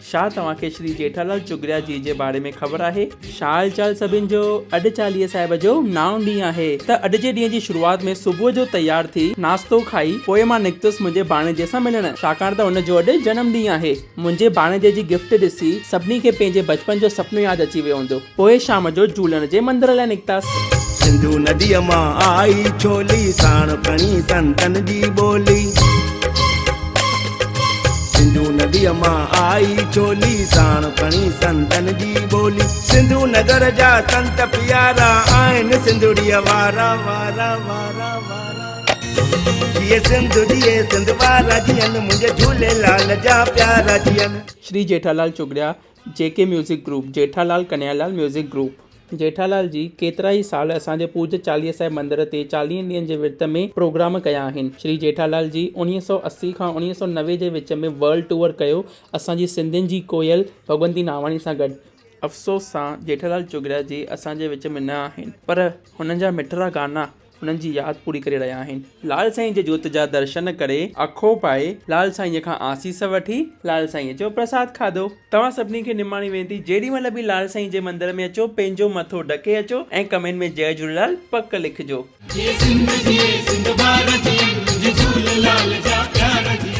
ڇا توهان کي شري جيٺالال چگريا جي جي باري ۾ خبر آهي؟ ڇا حال چال سڀن جو اڄ چاليهه صاحب جو نائون ڏينهن آهي ته اڄ جي ڏينهن جي شروعات ۾ صبح جو تيار ٿي ناشتو کائي پوء مان نڪتس منهنجي ڀاڻيجي سان ملڻ ڇاڪاڻ ته هن جو اڄ جنم ڏينهن آهي منهنجي ڀاڻيجي جي گفٽ ڏسي سڀني کي پنهنجي بچپن جو سپنو ياد اچي ويو هوندو پوء شام جو جهولڻ جي مندر لاء نڪتاس. سنڌو نديء مان آئي ڇولي، ساڻ کڻي سنتن جي ٻولي. سنڌو نديء مان آئي ڇولي، ساڻ کڻي سنتن جي ٻولي. سنڌو نگر جا سنت پيارا، آهن سنڌڙيء وارا وارا وارا وارا. جيئي سنڌ جيئي سنڌ وارا جيئن، منهنجي جهوليلال جا پيارا جيئن. Shri Jethalal Chugriya J K music group, Jethalal Kanhaiyalal music group. Jethalal ji ڪيترا ئي سال اسان جي پوڄ چاليهه صاحب مندر تي چاليهن ڏينهن جي ورت ۾ پروگرام ڪيا آهن. شري جيٺالال جي 1980 کان 1990 جي وچ ۾ ورلڊ ٽوئر ڪيو اسان جي سنڌين جي ڪوئل ڀڳونتي ناواڻي سان گڏ. افسوس سان جيٺالال چگريا جي اسان جي وچ ۾ نه آهن پر هنن جا مٺڙا گانا انهن جي ياد پوري ڪري رهيا آهن. لال سائين جي جوت جا درشن ڪري، اکو پائي، لال سائينء کان آسيس وٺي، لال سائينء جو پرساد کاڌو. توهان سڀني کي نماڻي وينتي، جيڏي مهل به لال سائين جي مندر ۾ اچو، پنهنجو مٿو ڍڪي اچو ۽ ڪمينٽ ۾ جئه جهوليلال پڪ لکجو. جيئي سنڌ جيئي سنڌ وارا جيئن منهنجي جهوليلال جا پيارا جيئن.